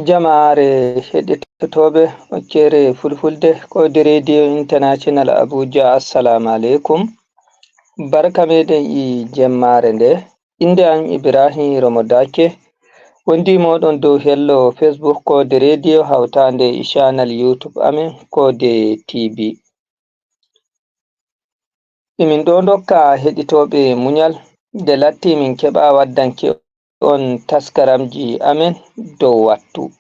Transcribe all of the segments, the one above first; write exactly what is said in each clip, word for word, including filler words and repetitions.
Jamaare heɗitotooɓe okkere Fulfulde, Koode Radio International Abuja, assalamu aleykum. Barka meɗen e jemmaare nde. Innde am Ibrahim Romo Dake. Wondi mooɗon dow hello Facebook Koode Radio hawtaande e channel YouTube amen Koode T V. Emin ɗo ndokka heɗitooɓe muñal nde latti min keɓa waddanki on taskaramji amen dow wattu,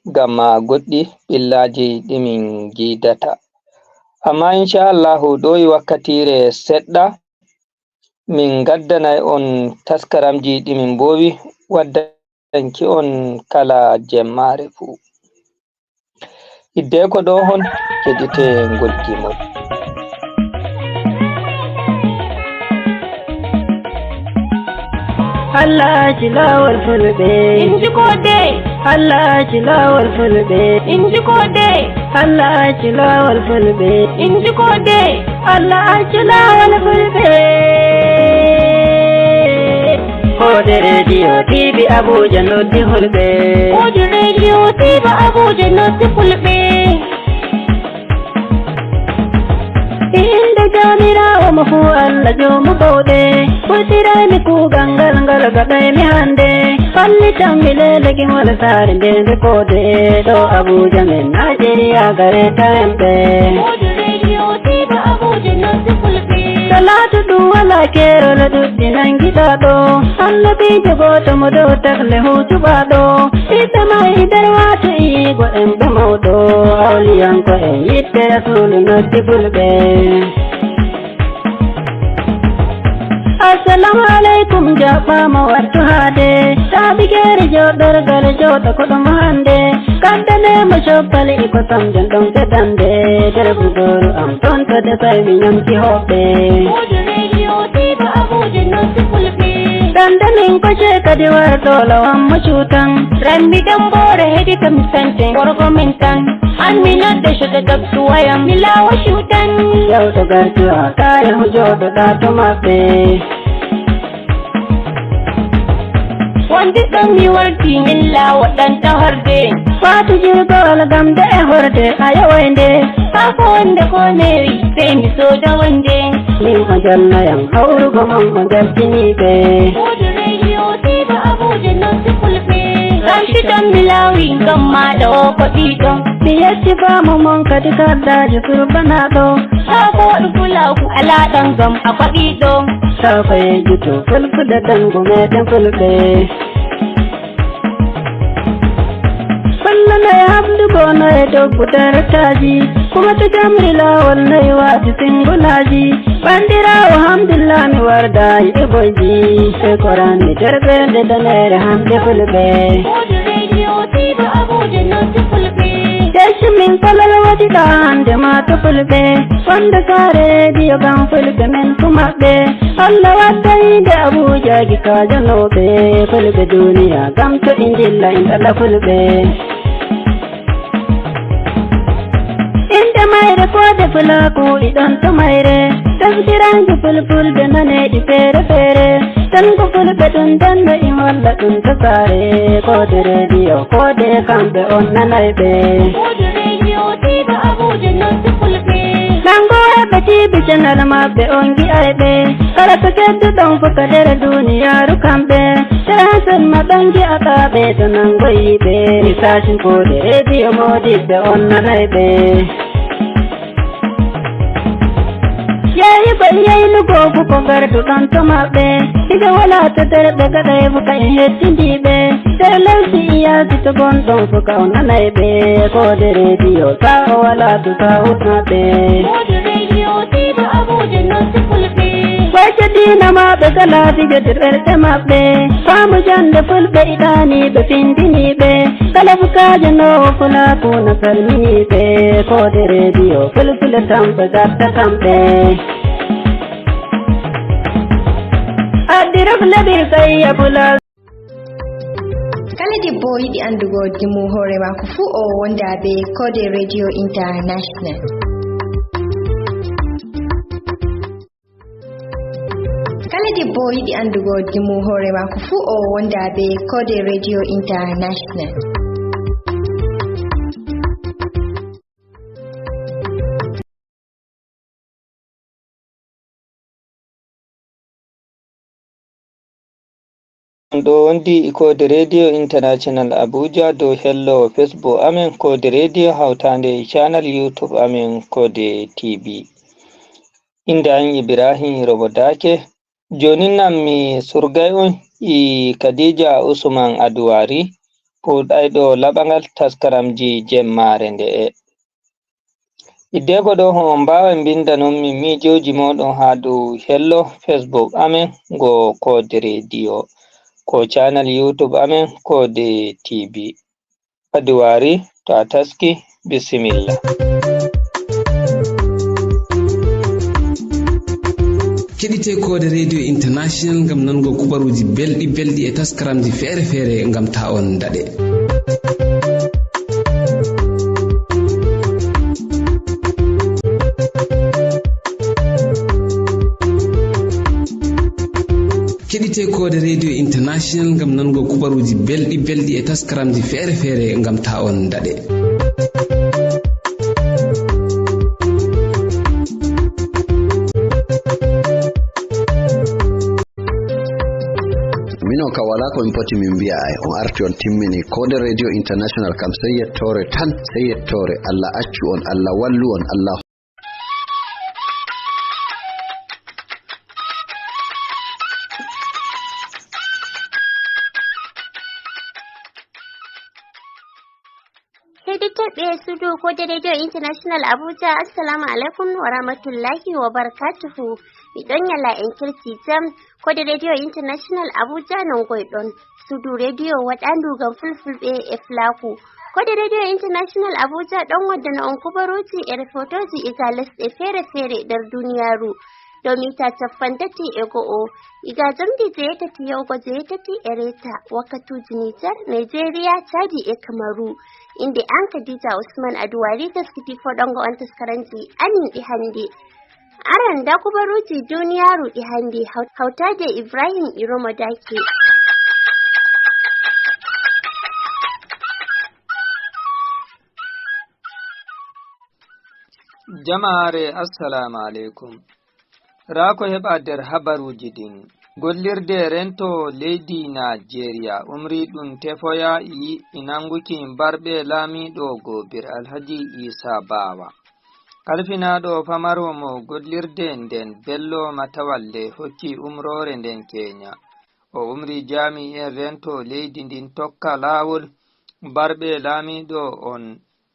ngam ma goɗɗi ɓillaaji ɗi min ngiidata. Amma inchallahu ɗo e wakkatiire seɗɗa, min ngaddanay on taskaramji ɗi min mboowi waddanki on kala jemmaare fuu. Hiddeko ɗo hon, keɗite ngol gimol. Allah acci laawol fulɓe. Inji koode. Allah acci laawol fulɓe. Inji koode. Allah acci laawol fulɓe. Inji koode. Allah acci laawol fulɓe. Koode Radio T V Abuja noddi fulɓe. Koode Radio T V Abuja noddi fulɓe. Innde Joomiraawo mo fuu Allah joomu bawɗe, ɓurtiraymi kuugal ngal, ngal gaɗaymi hannde. Hollitanmi leelegi ngol saare nde nde koode ɗo Abuja men Najeriya gare taemɓe. Salaatu ɗum walaa keerol ɗuɗɗi nangiɗaa ɗo. Annabiijo gooto mo dow takle huutuɓaa ɗo. Ɓiɓɓe ma e nder waato iigo en ɓe mawɗo. Awliyanko en yiɗɓe Rasuulu noddi fulɓe. Assalamu aleykum, jaɓɓaama wattu haade. Taaɓi geeri jooɗorgal jooɗo ko ɗum hannde. Kamɓe ne mo coppali e kosam jon ɗon fedande. Nder bugooru am ton to defay mi ñamti hoɓɓe. Koode Radio T V Abuja noddi fulɓe. Dande min ko je kadi warɗo lawan mo cuutan. Rammi damboore hedi kam santen gorko min tan. An mi nodde coto dabtu wayam mi laawa cuutan. Yawto gartu a kaya hu jooɗoɗa to maɓɓe. Wonde ɗon mi warti min laawa ɗan tahorde. Faatu jirgowal gamde e horde a yaway nde. Haa ko wonde ko newi sey mi sooda wonde. Min o jallnayam hawrugo mon o jaltiniiɓe. Koode Radio T V Abuja noddi fulɓe. Ramsitan mi laawi ngam maaɗa o ko ɗiɗo. Mi yetti faamu mon kadi kaddaaji surbanaaɗo. Haa ko waɗu fulaaku alaa ɗon ngam a ko ɗiɗo. Taa ko yejjito fulfude dangu meɗen fulɓe. Walla no e hamdugo no e doggu dartaaji, kuma to jamri laawol no e waati singulaaji. Banndiraawo hamdullah mi wardaay e boyji, e koran mi derɓeende daneere hannde fulɓe. Koode Radio T V Abuja noddi fulɓe. Jacci min kolol waɗi ɗo hannde ma to fulɓe, wonde saare rediyo gam fulɓe men kumaɓɓe. Allah waddayde Abuja gi kaajanooɓe, fulɓe duniya gam to ɗi ndilla en ɗaɗa fulɓe. Innde mayre koode fulaaku iɗon to mayre, tafsiraaji fulfulde naneeɗi feere feere. Tan ko fulɓe ɗum danno i holla ɗum to saare, koode rediyo, koode kamɓe on nanayɓe. Koode rediyo, Tiiba Abuja noddi fulɓe. Nanngooɓe tiibi canal maɓɓe on ngi'ay ɓe. Kala to kedduɗon fof ka nder duniyaaru kamɓe. Sera sen ma ɗon ngi'ataa ɓe to nanngoyi ɓe. Mi saasin koode rediyo moodiɓɓe on nanay ɓe. Yeeyugo e yeynugo fof ko ngarduɗon to maɓɓe. Hiɗo walaa to nder ɓe gaɗay fof ka en hettindii ɓe. Nder lesdi e yaasi to gonɗon fof ka o nanay ɓe. Koode rediyo saa o walaa to saa huɗna ɓe. Koode rediyo Tiiba Abuja noddi fulɓe. Wayɓe diina maɓɓe salaafiiɓe nder ɓerɗe maɓɓe. Faamu jannde fulɓe iɗaaniiɓe findiniiɓe. Kala fukaajo noowo fulaaku na salminiiɓe. Koode rediyo fulfule tamɓe gatta kamɓe. Addirok leɗir kayya fulaaku. Kala debbo yiɗi anndugo dimu hoore maako fuu, o wonda be Koode Radio International. Kala debbo yiɗi anndugo dimu hoore maako fuu, o wonda be Koode Radio International. Ɗo wondi e Koode Radio International Abuja dow hello Facebook amen Koode Radio hawtaande e channel YouTube amen Koode T V. Innde am Ibrahim Robo Dake. Jooni nan mi surgay on e Khadija Usman Aduwari, puɗɗayɗo laɓangal taskaramji jemmaare nde'e. Hiddeko ɗo on mbaaway mbindanon min miijooji mooɗon haa dow hello Facebook amen ngo Koode Radio, ko channel YouTube amen Koode T V. Aduwari, to a taski, bisimilla. Keɗite Koode Radio International ngam nango kubaruuji belɗi belɗi e taskaramji feere feere ngam ta on daɗe. Keɗite Koode Radio International ngam nango kubaruuji belɗi belɗi e taskaramji feere feere ngam ta on daɗe. Minon kam walaa ko min poti min mbi'a ay, on arti on timmini. Koode Radio International kam sey yettoore tan, sey yettoore. Allah accu on, Allah wallu on, Allah. Heɗitooɓe suudu Koode Radio International Abuja, assalamu alaikum wa rahmatullahi wa barakatuhu. Miɗon ñalla en kirsi jam. Koode Radio International Abuja non goy ɗon. Suudu radio waɗandu ngam fulfulɓe e fulaku. Koode Radio International Abuja ɗon waddana on kubaruuji e refotooji iga lesɗe feere feere nder duniyaaru. Dow mita cappanɗe tati e go'o, iga jamdi jeetati yahugo jeetati e reeta, wakkatuuji Nijar, Nigeria, Chadi e Kamaru. Innde am Khadija Usman Aduwari, taskiti foɗongo on taskaranji amin ɗi hannde. Aran nda kubaruuji duniyaaru ɗi hannde, haw-, hawtaade Ibrahim Iromo Dake. Jamaare, assalamu alaikum. Raa ko heɓa nder habaruuji ɗin. Gollirde rento leydi Najeriya umri ɗum tefoya e nanguki barɓe laamiiɗo Gobir Alhaji Isa Bawa. Kalfinaaɗo famarwo mo gollirde nden Bello Matawalle hokki umroore nden Kenya. O umri jaami'en rento leydi ndin tokka laawol barɓe laamiiɗo on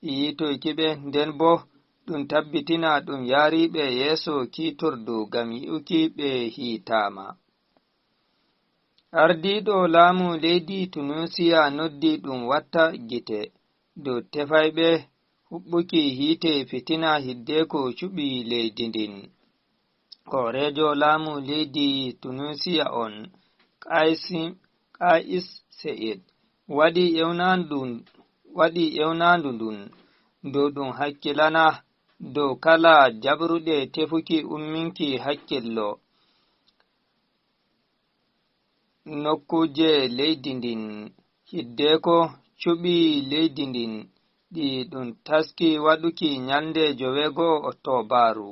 yiitoyki ɓe, nden bo ɗum tabbitina ɗum yaariiɓe yeeso kiitordu ngam yi'uki ɓe hiitaama. Ardiiɗo laamu leydi Tunuusiya noddi ɗum watta gite dow tefayɓe huɓɓuki hiite fitina hiddeko cuɓi leydi ndin. Hooreejo laamu leydi Tunuusiya on, Kais, Kais Sa'id, waɗi ewnaandu, waɗi ewnaandu ndun dow ɗum hakkilana dow kala jaɓruɗe tefuki umminki hakkillo nokkuuje leydi ndin, hiddeko cuɓi leydi ndin ɗi ɗum taski waɗuki ñalnde joweego Oktobaaru,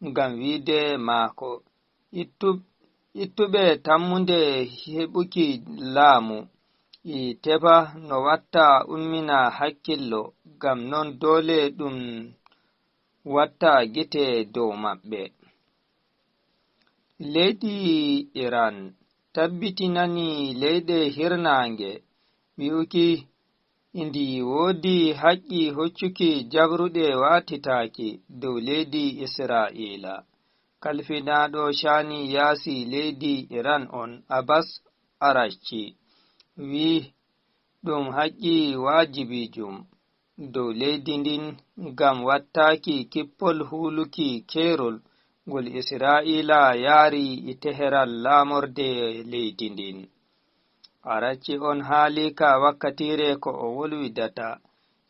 ngam wiide maako, ittu-, ittuɓe tammunde heɓuki laamu, e tefa no watta ummina hakkillo, ngam non doole ɗum watta gite dow maɓɓe. Leydi Iran tabbitinani leyɗe hirnaange wi'uki ndi woodi haqqi hoccuki jaɓruɗe waatitaaki dow leydi Isra'iila. Kalfinaaɗo caani yaasi leydi Iran on Abbas Aracci wi'i ɗum haqqi waajibijum dow leydi ndin ngam wattaaki kippol huuluki keerol ngol Isra'iila yaari e Teheran laamorde leydi ndin. Aracci on haali ka wakkatiire ko o wolwidata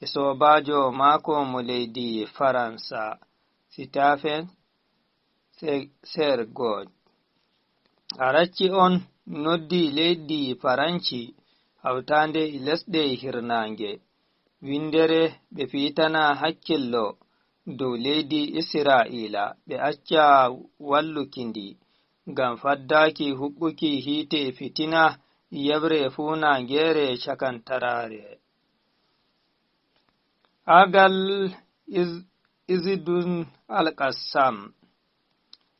e soobaajo maako mo leydi Faransa, Sitafen Se-, Sergoj. Aracci on noddi leydi Faranci hawtaande e lesɗe hirnaange. Winndere ɓe fiitana hakkillo dow leydi Isra'iila, ɓe acca walluki ndi, ngam faddaaki huɓɓuki hiite fitina yeɓre fuunaaŋgeere cakantaraare. Agal Iz-, Izidun Al-Qassam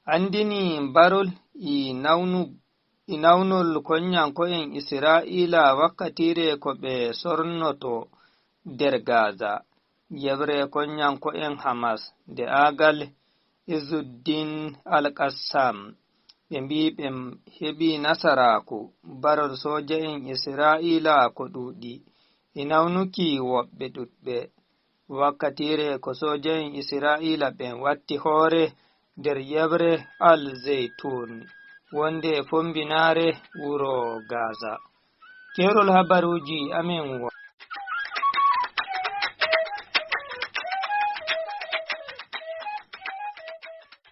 anndini barol e nawnu-, e nawnol konyaŋko'en Isra'iila wakkatiire ko ɓe sornoto der Gaza. Yeɓre konyaŋko'en Hamas de agal Izudin Al-Qassam, ɓe mbii ɓe heɓii nasaraaku barol sooja'en Isra'iila ko ɗuuɗi, e nawnuki woɓɓe ɗuuɗɓe. Wakkatiire ko sooja'en Isra'iila ɓen watti hoore der yeɓre Al Zeytun, wonde fombinaare wuro Gaza. Keerol habaruuji amen wo.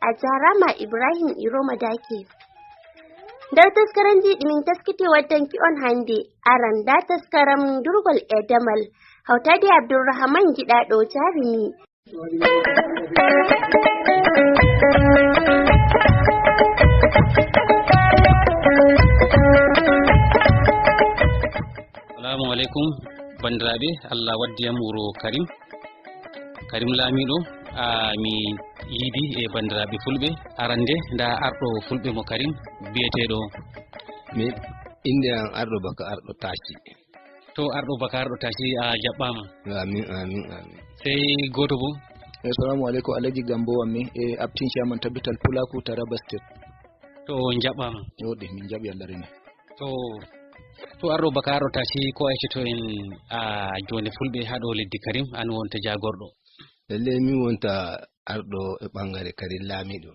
A jaaraama Ibrahim Iro Madaki. Nder taskaramji ɗi min taskiti waddanki on hannde, aran ndaa taskaram durgol e damal, hawtaade Abdurrahman Giɗaaɗo jaarumi. Salaamu aleykum, banndiraaɓe. Allah waddi yam wuro Karim. Karim Laamiiɗo, a, mi yiidi e banndiraaɓe fulɓe. Arande, ndaa arɗo fulɓe mo Karim, biyeteeɗo. Mi innde am Arɗo Baka Arɗo Taaci. To Arɗo Baka Arɗo Taaci, a jaɓɓaama. Amin, amin, amin. Sey gooto bo. Assalamu aleykum, Alhaji Gambo wammi, e acting chairman Tabital Pulaku Taraba State. To, on njaɓɓaama. Yooɗi, min njaɓi Allah rena. To, to Arɗo Baka Arɗo Taaci, ko a eccoto en, a, joonde fulɓe haa ɗo leddi Karim, an wonta jaagorɗo? Lalley, min wonta arɗo e ɓangare Karim Laamiiɗo.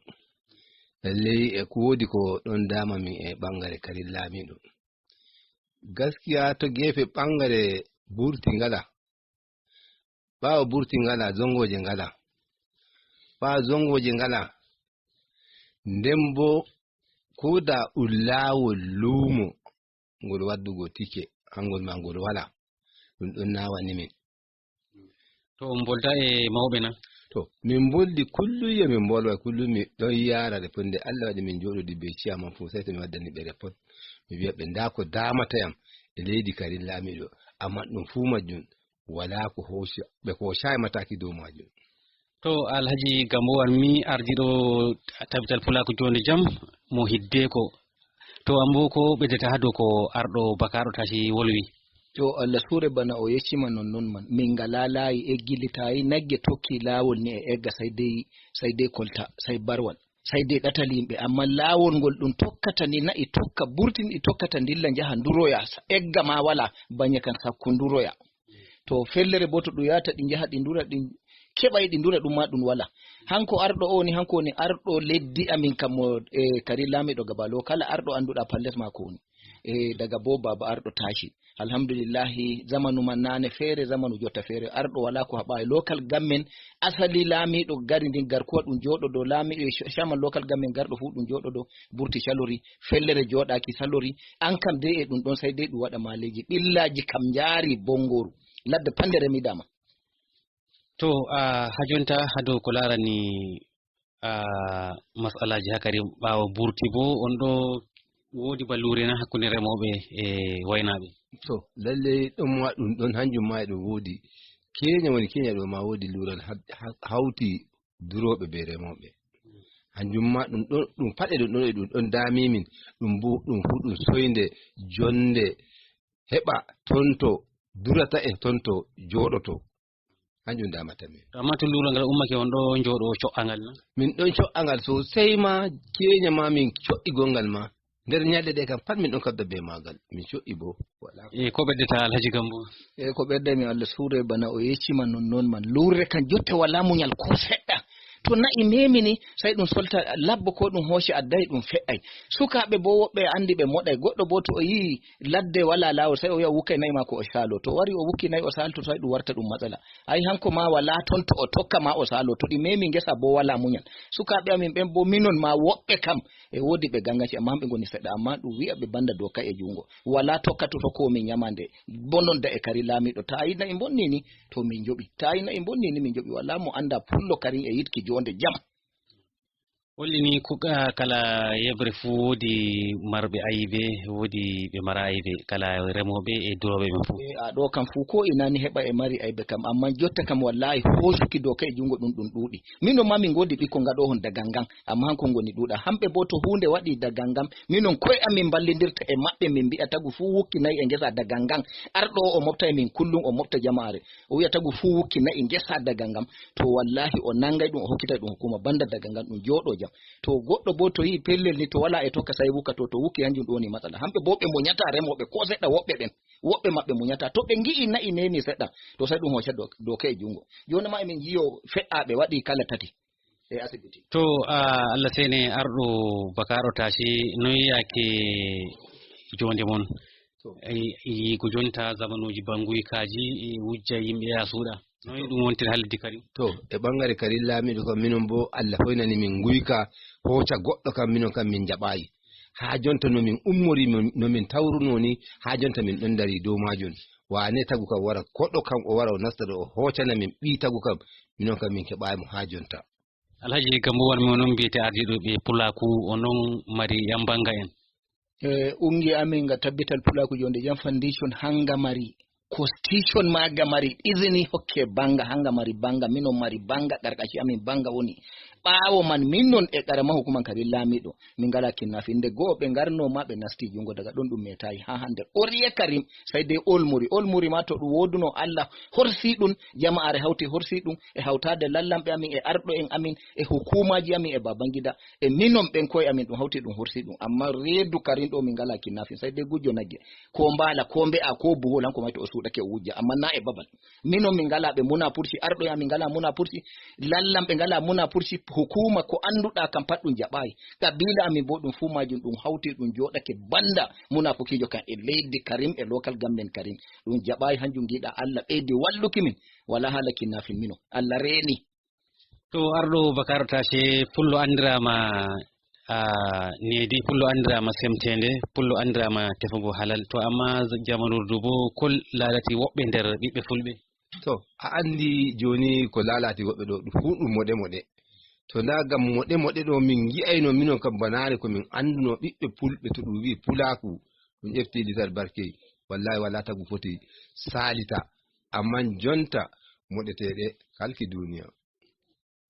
Lalley, e ko woodi ko ɗon daama min e ɓangare Karim Laamiiɗo. Gaskiya to geefe ɓangare burti ngala. Ɓaawo burti ngala, zongooje ngala. Ɓaawo zongooje ngala, nden bo ko da ɗum laawol luumo ngol waddugo tike, hangol ma ngol wala. Ɗum ɗon naawani min. To on mbolda e mawɓe na? To, min mboldi kullum, yo min mbolwa kullum, mi ɗon yaara repon. Nde Allah waɗi min jooɗodi be ciyaman fu, sey to mi waddani ɓe repon. Mi wi'a ɓe, ndaa ko daamata yam e leydi Karim Laamiiɗo, amma ɗum fuu majjum walaa ko hooci, ɓe koocaay mataaki dow majjum. To, Alhaji Gambo, an mi ardiiɗo Tabital Pulaaku Joonde Jam mo Hiddeko. To, an bo ko ɓeddata haa dow ko arɗo Baka Arɗo Taaci wolwi? To, Allah suure bana o yeccima non non man. Min ngalaa laayi, eggilitaayi, nagge tokki laawol ni e egga, sey dey, sey dey kolta, sey barwal. Sey dey ɗatal yimɓe, ammaa laawol ngol ɗum tokkata ni, na'i tokka, burtin ɗi tokkata, ndilla njaha nduroya, sa-, egga ma wala, banye kan sakko nduroya. To fellere bo to ɗum yahata, ɗi njaha, ɗi ndura, ɗi keɓay, ɗi ndura, ɗum ma ɗum wala. Hanko arɗo o ni, hanko woni arɗo leddi amin kam mo, e, Karim Laamiiɗo Gabalo, kala arɗo annduɗa pallet maako woni. E, daga bo baaba arɗo Taaci. Alhamdulillahi, zamanu man naane feere, zamanu jotta feere. Arɗo walaa ko haɓaayi. Local government, asali laamiiɗo gari ndin garkuwa ɗum jooɗodo, laamiiɗo e sh-, shaman local government garɗo fuu ɗum jooɗodo, burti salori, fellere jooɗaaki salori. An kam dey e ɗum ɗon, sey dey ɗum waɗa maaleeji. Ɓillaaji kam njaari bonngooru. Ladde pande remidaama. To, a, haa jonta, haa dow ko laarani a, masalaaji hakari ɓaawo burti bo, on ɗo woodi ba luure na hakkunde remooɓe e waynaaɓe? To, lalley ɗon ma ɗum ɗon, hanjum ma e ɗum woodi. Keenya woni keenya ɗo ma woodi luural ha-, ha-, hawti durooɓe be remooɓe. Hanjum ma ɗum ɗon, ɗum paɗe ɗum ɗon e ɗum ɗon daami min. Ɗum bo, ɗum fu ɗum soynde, jonde, heɓa tonto durata e tonto jooɗoto. Hanjum damata min. To amma to luural ngal ummake, on ɗo njooɗo co'angal na? Min ɗon co'angal sosai ma, keenya ma min co'i gongal ma. Nder nyalɗe ɗe kam pat min ɗon kabda be maagal. Min co'i bo. Wala. E ko ɓeddata Alhaji Gambo? E ko ɓedda mi Allah suure bana o yeccima non non man. Luurre kan jotte wala munyal ko seɗɗa. To na'i memini, sai ɗum solta labbo ko ɗum hooci adday ɗum fe'ay. Sukaaɓe bo woɓɓe andi ɓe moɗay. Goɗɗo bo to o yi'i ladde wala laawol, sai o wi'a wukkay na'i maako o saalo. To o wari o wukki na'i o saalto, sai ɗum warta ɗum matsala. Ai hanko ma wala ton to o tokka ma o saalo. To ɗi memi ngesa bo wala munyal. Sukaaɓe amin ɓen bo minon ma woɓɓe kam e woodi ɓe ganganci amma hamɓe ngoni seɗɗa. Amma ɗum wi'a ɓe banda doka e jungo. Wala tokka to tokko min nyamande. Bononda e kari laamiɗo. Ta yi na'i mbonni ni to min njoɓi. Ta yi na'i mbonni ni min njoɓi. Wala mo anda pullo karin e yitki jonde jam. Holli ni ko ka-, kala yeɓre fuu woodi marɓe ayibe, woodi ɓe mara ayibe, kala remooɓe e durooɓe ɓen fuu. E, a ɗo kam fuu ko inani heɓa e mari ayibe kam, amma jotta kam wallahi hoosuki doka e jungo ɗum ɗum ɗuuɗi. Minon ma min ngoodi ɓikkon ngaɗo hon dagal ngan, amma hanko ngoni ɗuuɗa. Hamɓe bo to huunde waɗi dagal ngan, minon koye amin mballindirta e maɓɓe min mbi'a tagu fuu wukki nayi e ngesa dagal ngan. Arɗo o, o mofta e min kullum, o mofta jamaare. O wi'a tagu fuu wukki nayi ngesa dagal ngan. To wallahi o nangay ɗum, o hokkitay ɗum hukuma banda dagal ngan ɗum jooɗo jam. To goɗɗo bo to yi'i pellel ni to wala e tokka sai wukka to, to wukki hanjum ɗum woni matsala. Hamɓe bo ɓe munyata remooɓe ko seɗɗa woɓɓe ɓen. Woɓɓe maɓɓe munyata. To ɓe ngi'i na'i neni seɗɗa, to sai ɗum hooca do-, doka e jungo. Joni ma emin ngi'o fe'aɓe waɗi kala tati e asibiti. To, a, Allah sene arɗo Bakaro Tashi, noy yaake jonde mon? To. E, e ko jonta zamanuji banguykaji e wujja yimɓe ya suuɗa. Noy ɗum wontiri haalde kadi? To, e ɓangare kadi laamiɗo kam, minon bo Allah hoynani min nguyka, hooca goɗɗo kam, minon kam min jaɓayi. Haa jonta no min ummori, min, no min tawruno ni, haa jonta min ɗon dari dow majum. Wane tagu kam wara, koɗo kam o wara o nasta ɗo, o hoocana min ɓii tagu kam, minon kam min keɓayi mo haa jonta. Alhaji Gambo, wan mo non mbiyete ardiiɗo ɓe Pulaaku, o non mari yan banga en. E, ungi amin nga tabbital Pulaaku jonde jam foundation hanga mari constitution maaga mari izini hokke banga, hanga mari banga, minon mari banga, karkashi amin banga woni. Ɓaawo man minon e karama hukuman kadi laamiɗo, min ngala kinnafi. Nde go'o ɓe ngarno ma ɓe nasti jungo daga ɗon ɗum metayi ha hande. Oriye Karim, sai dai Olmuri. Olmuri ma to ɗum woduno Allah horsi ɗum, jama'are hauti horsi ɗum, e hautade lallamɓe amin, e arɗo en amin, e hukumaji amin, e Babangida, e minon ɓen koye amin ɗum hauti ɗum horsi ɗum. Amma reedu Karim ɗo min ngala kinnafin, sai dai gujjo nagge, ko mbala, ko mbe'a, ko buhol, hanko mai to o suuɗake o wujja, amma na e babal. Minon min ngala ɓe muna pursi, arɗo en amin ngala muna pursi, lallamɓe ngala muna pursi, hukuma ko anduɗa kam pat ɗum jaɓayi. Kabila amin bo ɗum fu majum ɗum hauti ɗum joɗake banda munafukijo kan e leydi Karim e local government Karim. Ɗum jaɓayi hanjum giɗa Allah ɓeydi walluki min, wala hala kinnafin minon. Allah reeni. To arɗo Bakar Tace, pullo andirama, a, needi, pullo andirama semtende, pullo andirama tefugo halal. To amma jamanurdu bo, kol laalati woɓɓe nder ɓiɓɓe fulɓe? To, a andi joni ko laalati woɓɓe ɗo, ɗum fu ɗum moɗe moɗe. To nda gam moɗe moɗe ɗo min gi'ayno minon kam banare ko min anduno ɓiɓɓe pulɓe to ɗum wi'i pulaku, ɗum ƴefti lisal barke. Wallahi wala tagu foti salita. Amman jonta moɗeteɗe kalki duniya.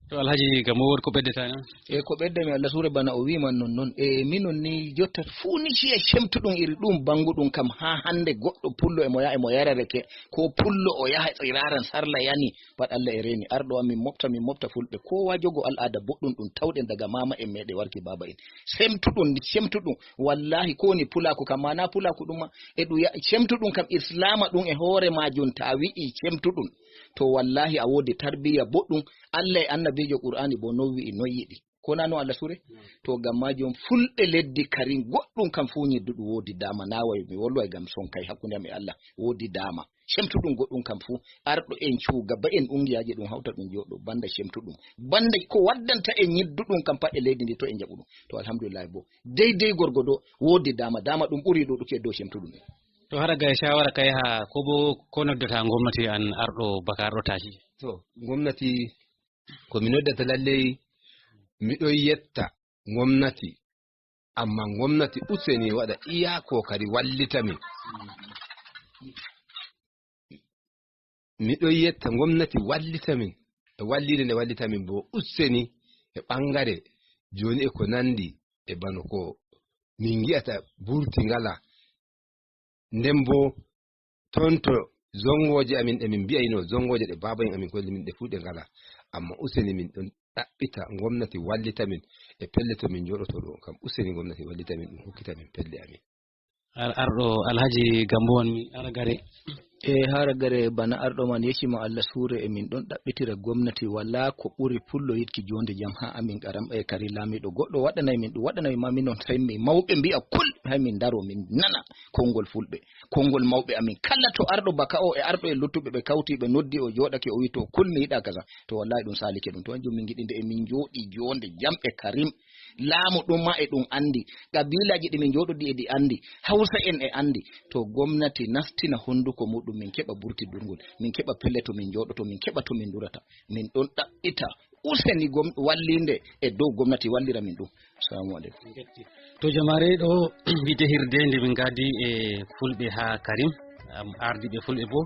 To Alhaji Gambo, woodi ko ɓeddata na? E ko ɓedda mi Allah suure bana o wi'i man non non. E minon ni jotta fuu ni ciya cemtuɗum iri ɗum banguɗum kam haa hande goɗɗo pullo e mo yaha e mo yara reke, ko pullo o yaha tsiraran sarla yani, pat Allah e reeni. Arɗo am min mofta, min mofta fulɓe. Kowa jogo al'ada boɗɗum ɗum tawɗen daga mama en meɗe warki baba en. Cemtuɗum, cemtuɗum. Wallahi ko woni pulaku kam, mana pulaku ɗum ma, e ɗum ya-, cemtuɗum kam islama ɗum e hoore majum ta wi'i cemtuɗum. To wallahi a woodi tarbiya boɗɗum, Allah e annabijo Qur'ani bo non wi'i, non yiɗi. Ko na non Allah suure? To gam majum fulɓe leddi Karim goɗɗum kam fu nyidduɗum woodi dama, na way mi wolwa gam sonkay hakkunde am e Allah, woodi dama. Cemtuɗum goɗɗum kam fu, arɗo en cugaba en ungiyaji ɗum hawta ɗum joɗo, banda cemtuɗum. Banda ko waddanta en nyidduɗum kam pat e leydi ndi to en jaɓuɗum. To alhamdulillah bo. Deydey gorgodo woodi dama, dama ɗum ɓuri ɗuɗuki e dow cemtuɗum en. To hara gay shawara kay ha ko bo ko noddata gomnati an arɗo Bakar ɗo taci? To, gomnati ko mi noddata lalley, miɗo yetta gomnati, amma gomnati useni waɗa iya kokari wallita min. Miɗo yetta gomnati wallita min, e wallide nde wallita min bo useni e ɓangare joni e ko nandi e bano ko min ngi'ata burti ngala. Nden bo ton to zongooje amin ɗe min mbi'ayno, zongooje ɗe baaba en amin kolli min, ɗe fuu ɗe ngalaa. Ammaa useni min ɗon ɗaɓɓita ngomnati wallita min e pelle to min njooɗotoo ɗo kam. Useni ngomnati wallita min, ɗum hokkita min pelle amin. Ar-, arɗo Alhaji Gambo on mi ara gare. E hara gare bana arɗo man yecci ma Allah suure, e min ɗon ɗaɓɓitira gomnati, walaa ko ɓuri pullo yiɗki joonde jam haa amin garam e kari laamiiɗo. Goɗɗo waɗanay min ɗum, waɗanay ma minon, sey mi mawɓe mbi'a kul, hay min ndaro min nana konngol fulɓe. Konngol mawɓe amin. Kala to arɗo baka o e arɗo e luttuɓe ɓe kawti ɓe noddi o jooɗake o wi to kul mi yiɗa kaza. To wallahi ɗum salike ɗum. To hanjum min ngiɗi nde e min njooɗi joonde jam e Karim. Laamu ɗum ma e ɗum anndi. Qabiilaaji ɗi min njooɗodi e ɗi anndi. Hawsa en e anndi. To gomnati nastina hunnduko muɗum min keɓa burti durngol. Min keɓa pelle to min njooɗoto, min keɓa to min ndurata. Min ɗon ɗaɓɓita useni gom- wallinde e dow gomnati wallira min ɗum. Salamu aleykum. To jamaare ɗo wiyte hirde nde min ngadi e fulɓe haa Karim, am, ardiiɓe fulɓe bo,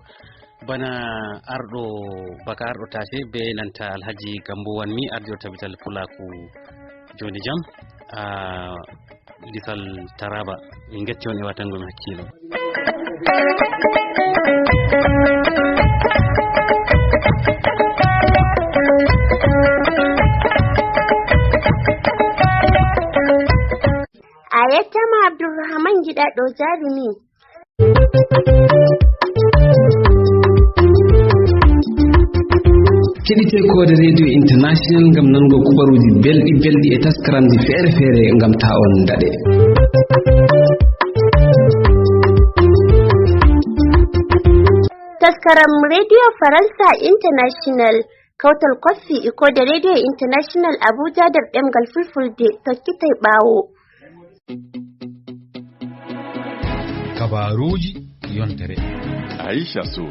bana arɗo baka arɗo taase be nanta Alhaji Gambo Wanmi, ardiiɗo tabital Pulaaku Jooni Jam, a, lisal Taraba. Min ngetti on e watango mi hakkiilo. A yettama Abdulrahman Giɗaɗo jarumi. Keɗite Koode Radio International ngam nango kubaruuji belɗi belɗi e taskaramji feere feere ngam ta on daɗe. Taskaram Radio Faransa International, kawtal koffi e Koode Radio International Abuja nder ɗemngal Fulfulde tokkitay ɓaawo. Kabaruuji yontere. Aisha Sow.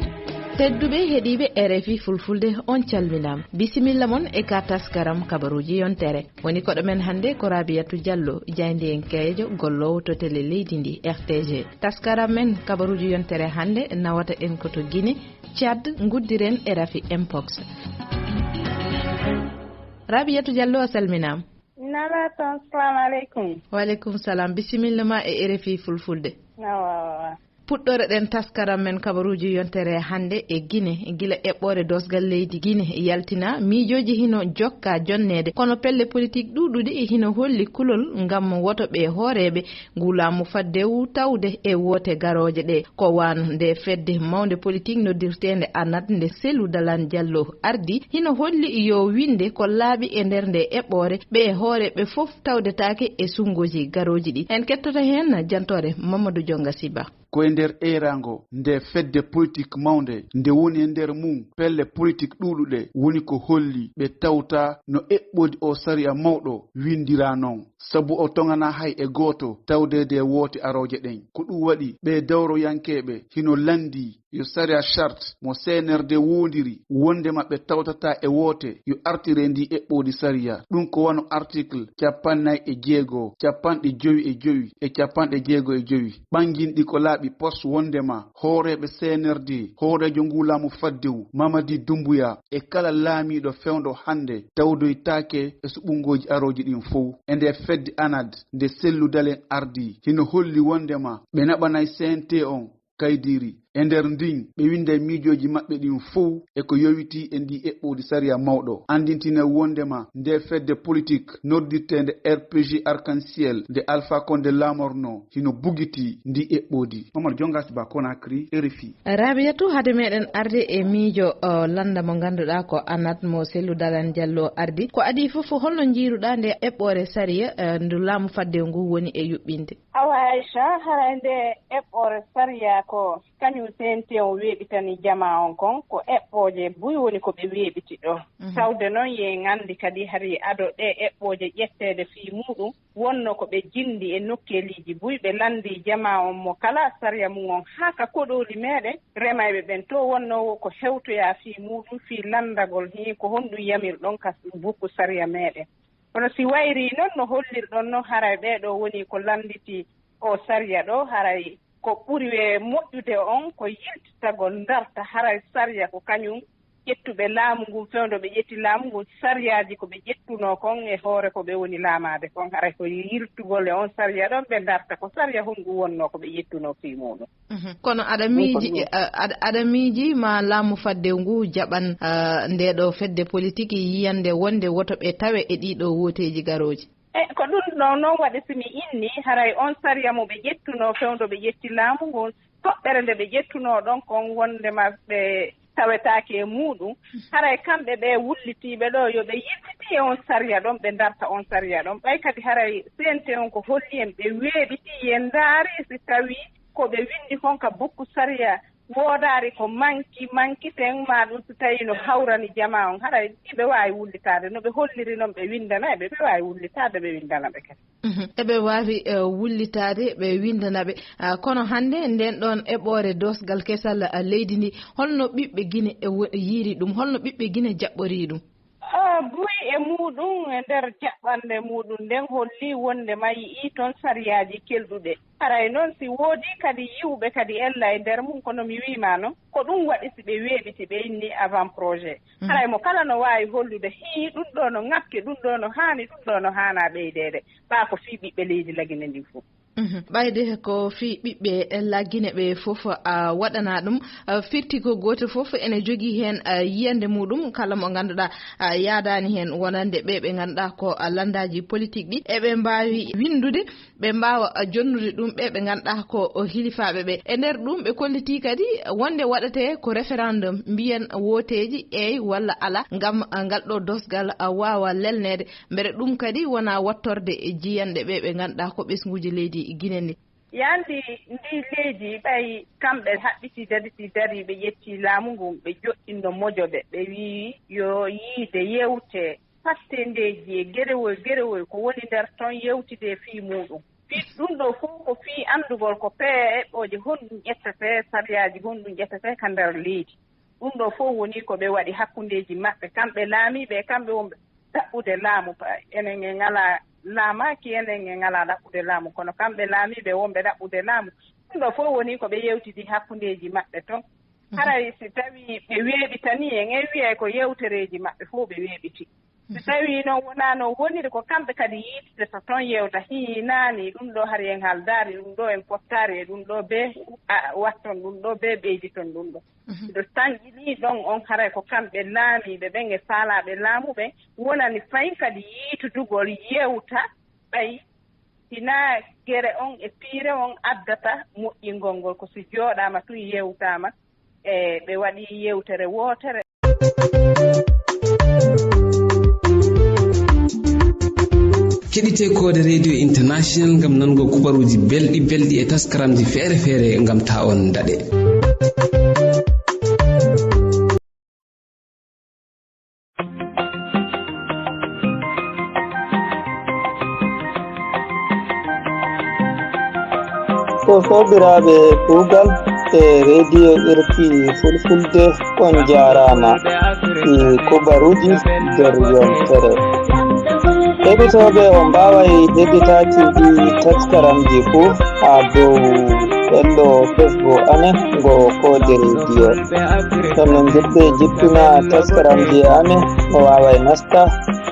Tedduɓe heɗiiɓe R F I Fulfulde, on calminaama. Bisimilla mon e ka taskaram kabaruuji yontere. Woni koɗo men hannde ko Rabiyatu Jallo, jaayndiyankeejo golloowo to tele leydi ndi, R T G. Taskaram men kabaruuji yontere hannde nawata en ko to Gine, Tchad, nguddiren e rafi Mpox. Rabiyatu Jallo, a salminaama. Nala toon, salamu aleykum. Wa aleykum salam. Bisimilla ma e R F I Fulfulde. Awa, awa. Puɗɗore ɗen taskaram men kabaruuji yontere hannde e Gine, gila eɓɓoore doosgal leydi Gine yaltina, miijooji hino jokka jonneede, kono pelle politik ɗuuɗuɗi hino holli kulol ngam woto ɓe hooreeɓe ngu laamu faddewu tawde e woote garooje ɗe. Ko wano nde fedde mawnde politik noddirteende anat nde Cellou Dalein Diallo ardi, hino holli yo winde ko laaɓi e nder nde eɓɓoore, ɓe hooreeɓe fof tawdetaake e sunngoji garooji ɗi. En kettoto heen jantoore Mamadou Dionga Siba. Ko e nder eeraango nde fedde politik mawnde nde woni e nder mum pelle politik ɗuuɗuɗe woni ko holli ɓe tawta no eɓɓoodi o sariya mawɗo windiraa non. Sabu o toŋanaa hay e gooto tawdeede e woote arooje ɗen. Ko ɗum waɗi ɓee dawroyankeeɓe hino lanndii yo sariya charte mo C N R D woondiri wonndema ɓe tawtataa e woote yo artire ndii eɓɓoodi sariya. Ɗum ko wano article cappannayi e jeego, capanɗe jowi e jowi e capanɗe jeego e jowi. Ɓannginɗi ko laaɓi pos wonndema hooreeɓe C N R D, hooreejo nguu laamu faddewu, Mamadi Doumbouya, e kala laamiiɗo fewndo hannde tawdoytaake e suɓungooji arooji ɗin fow. E nde fedde anad nde Cellou Dalein ardii, hino holli wonndema ɓe naɓanay C N T on kaydiiri. E nder ndin, ɓe winnday miijooji maɓɓe ɗin fow e ko yowitii e ndii eɓɓoodi sariya mawɗo. Anndintine wonndema nde fedde politik noddirteende R P G Arc-en-Ciel nde Alpha Condé laamornoo hino bugitii ndii eɓɓoodi. Momar Jongas Ba, Conakry, R F I. Rabiyatu, hade meɗen arde e miijo, o, lannda mo ngannduɗaa ko anat mo Cellou Dalein Diallo ardi. Ko adii fof, holno njiiruɗaa nde eɓɓoore sariya, e, ndu laamu fadde ngu woni e yuɓɓinde? Awa Aisha, haray nde eɓɓoore sariya ko kañum C N T on weeɓitani jamaa on kon, ko eɓɓooje buy woni ko ɓe weeɓiti ɗo. Mhm. Tawde noon yen anndi kadi hari ado ɗe eɓɓooje ƴetteede fii muuɗum, wonno ko ɓe jinndi e nokkeeliiji buy, ɓe lanndii jamaa on mo kala sariya mum on haa ka koɗooli meɗen, remayɓe ɓen to wonnoo ko hewtoyaa fii muuɗum, fii lanndagol heen ko honɗum yamirɗon ka bukku sariya meɗen. Kono si wayrii noon no hollirɗon noon, haray ɓee ɗoo woni ko lannditii oo sariya ɗoo, haray ko ɓuri e moƴƴude on ko yiltitagol ndarta haray sariya ko kañum ƴettuɓe laamu ngun, fewndo ɓe ƴetti laamu ngun, sariyaaji ko ɓe ƴettunoo kon e hoore ko ɓe woni laamaade kon, haray ko yiltugol e on sariya ɗon ɓe ndarta ko sariya honɗum wonnoo ko ɓe ƴettunoo fii muuɗum. Mhm. Kono aɗa miiji, a-, aɗa, aɗa miiji ma laamu fadde ngu jaɓan, ah, ndee ɗoo fedde politik yiyannde wonde woto ɓe tawe e ɗii ɗoo wooteeji garooji? E, ko ɗum ɗoo noon waɗi si mi inni, haray on sariya mo ɓe ƴettunoo fewndo ɓe ƴetti laamu ngun, toɓɓere nde ɓe ƴettunoo ɗon kon wonndema ɓe tawetaake e muuɗum, haray kamɓe ɓe wullitiiɓe ɗoo yo ɓe yiltitii e on sariya ɗon, ɓe ndarta on sariya ɗon. Ɓay kadi haray C N T on ko holli en ɓe weeɓitii, yen ndaari si tawii ko ɓe winndi kon ka bukku sariya woodaari ko manki, mankiten maa ɗum si tawii no hawrani jamaa on, haray ɗi ɓe waawi wullitaade. No ɓe holliri noon ɓe winndanay ɓe, ɓe waawi wullitaade ɓe winndana ɓe kadi. Mhm. Eɓe waawi, eh, wullitaade ɓe winndana ɓe. Ah, kono hannde nden ɗon eɓɓoore doosgal kesal, ah, leydi ndi, holno ɓiɓɓe Gine e wo-, yiiri ɗum? Holno ɓiɓɓe Gine jaɓɓorii ɗum? Ah, Buy e muuɗum e nder jaɓɓande muuɗum nden holli wonde ma yi'ii toon sariyaaji kelɗuɗe. Haray noon si woodii kadi yi'uɓe kadi ella e nder mum, kono mi wi'ii ma noon, ko ɗum waɗi si ɓe weeɓiti ɓe inni avant projet. Mhm. Haray mo kala no waawi hollude hii ɗum ɗo no ŋakki, ɗum ɗo no haani, ɗum ɗo no haanaa ɓeydeede. Ɓaa ko fii ɓiɓɓe leydi Lagine ndin fof. Mhm. Ɓayde ko fii ɓiɓɓe Lagine ɓe fof, a, waɗanaa ɗum, a, firti ko gooto fof ene jogii heen, a, yiyannde muuɗum, kala mo ngannduɗaa, a, yaadaani heen wonande ɓe ɓe ngannduɗaa ko, a, lanndaaji politik ɗi, eɓe mbaawi winndude, ɓe mbaawa, a, jonnude ɗum ɓe ɓe ngannduɗaa ko, o, hilifaaɓe ɓe. E nder ɗum ɓe kollitii kadi wonde waɗetee ko référendum, mbiyen wooteeji eey walla alaa, ngam, a, ngal ɗo dosgal, a, waawa lelneede. Mbele ɗum kadi wonaa wattorde e jiyanɗe ɓe ɓe ngannduɗaa ko ɓesnguuji leydi Gine ndi. Yandi ndi leydi, ɓay kamɓe haɓɓiti daditi dari, ɓe ƴetti laamu ngun, ɓe joɗɗinno mojoɓe, ɓe wii yo yiide yewte fattendeeji e gerewoy gerewoy ko woni nder ton yewtide fii muuɗum. Fii ɗum ɗo fof ko fii anndugol ko P A eɓɓooje honɗum ƴettete, sariyaaji honɗum ƴettete ka nder leydi. Ɗum ɗo fof woni ko ɓe waɗi hakkundeeji maɓɓe, kamɓe laamiiɓe e kamɓe wonɓe ɗaɓɓude laamu. Pa-, enen en ngalaa laamaaki, enen en ngalaa ɗaɓɓude laamu, kono kamɓe laamiiɓe wonɓe ɗaɓɓude laamu, ɗum ɗo fof woni ko ɓe yewtidi hakkundeeji maɓɓe toon. Mhm. Haray si tawii ɓe weeɓitanii en, en wiyay ko yewtereeji maɓɓe fof ɓe weeɓiti. Si tawii noon wonaa noon woniri, ko kamɓe kadi yiitde to toon yewta, hii naani ɗum ɗo hari en haaldaari, ɗum ɗo en pottaari e ɗum ɗo bee, a, watton ɗum ɗo bee, ɓeyditon ɗum ɗo. Mhm. Miɗo tanƴinii ɗon on, haray ko kamɓe laamiiɓe ɓen e faalaaɓe laamu ɓen wonani fay kadi yiitudugol yewta, ɓay hinaa gere on e piire on addata moƴƴingol ngol, ko si jooɗaama tun yewtaama, e ɓe waɗi yewtere wootere. Keɗite Koode Radio International ngam nango kubaruuji belɗi belɗi e taskaramji feere feere ngam taa on ndaɗe. Ko soobiraaɓe kuugal e Radio R F I Fulfulde, on njaaraama e kubaruuji nder yontere. Heɗitooɓe, on mbaaway heɗitaaki ɗi taskaramji fuu haa dow ello Facebook amen ngo Koode Radio. Ɗon no njiɗɓe jippina taskaramji amen, o waaway nasta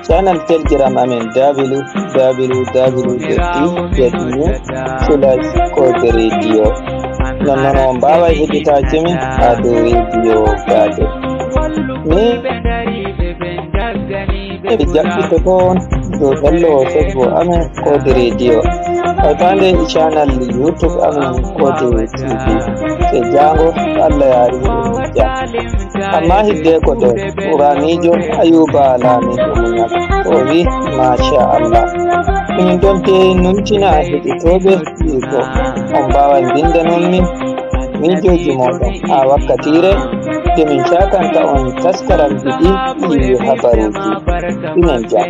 channel Telegram amen, W W W dot D Z News slash Koode Radio. Non non, on mbaaway heɗitaaki min haa dow Radio Gaade. Ni eɓe jaɓɓito toon dow hello Facebook amen Koode Radio. Hawtaande e channel YouTube amen Koode T V. E jaango, Allah yaari jam. Amma hidde ko ɗo, Qur'aaniijo Ayuba Laamiiɗo Muñal, o wi, "Macha Allah." Ɗum ɗon te nuntina heɗitooɓe wi ko on mbaawa mbinndanol min miijooji mooɗon haa wakkatiire, de min caakanta on taskaramji ɗi e habaruuji. Ɗumen jam.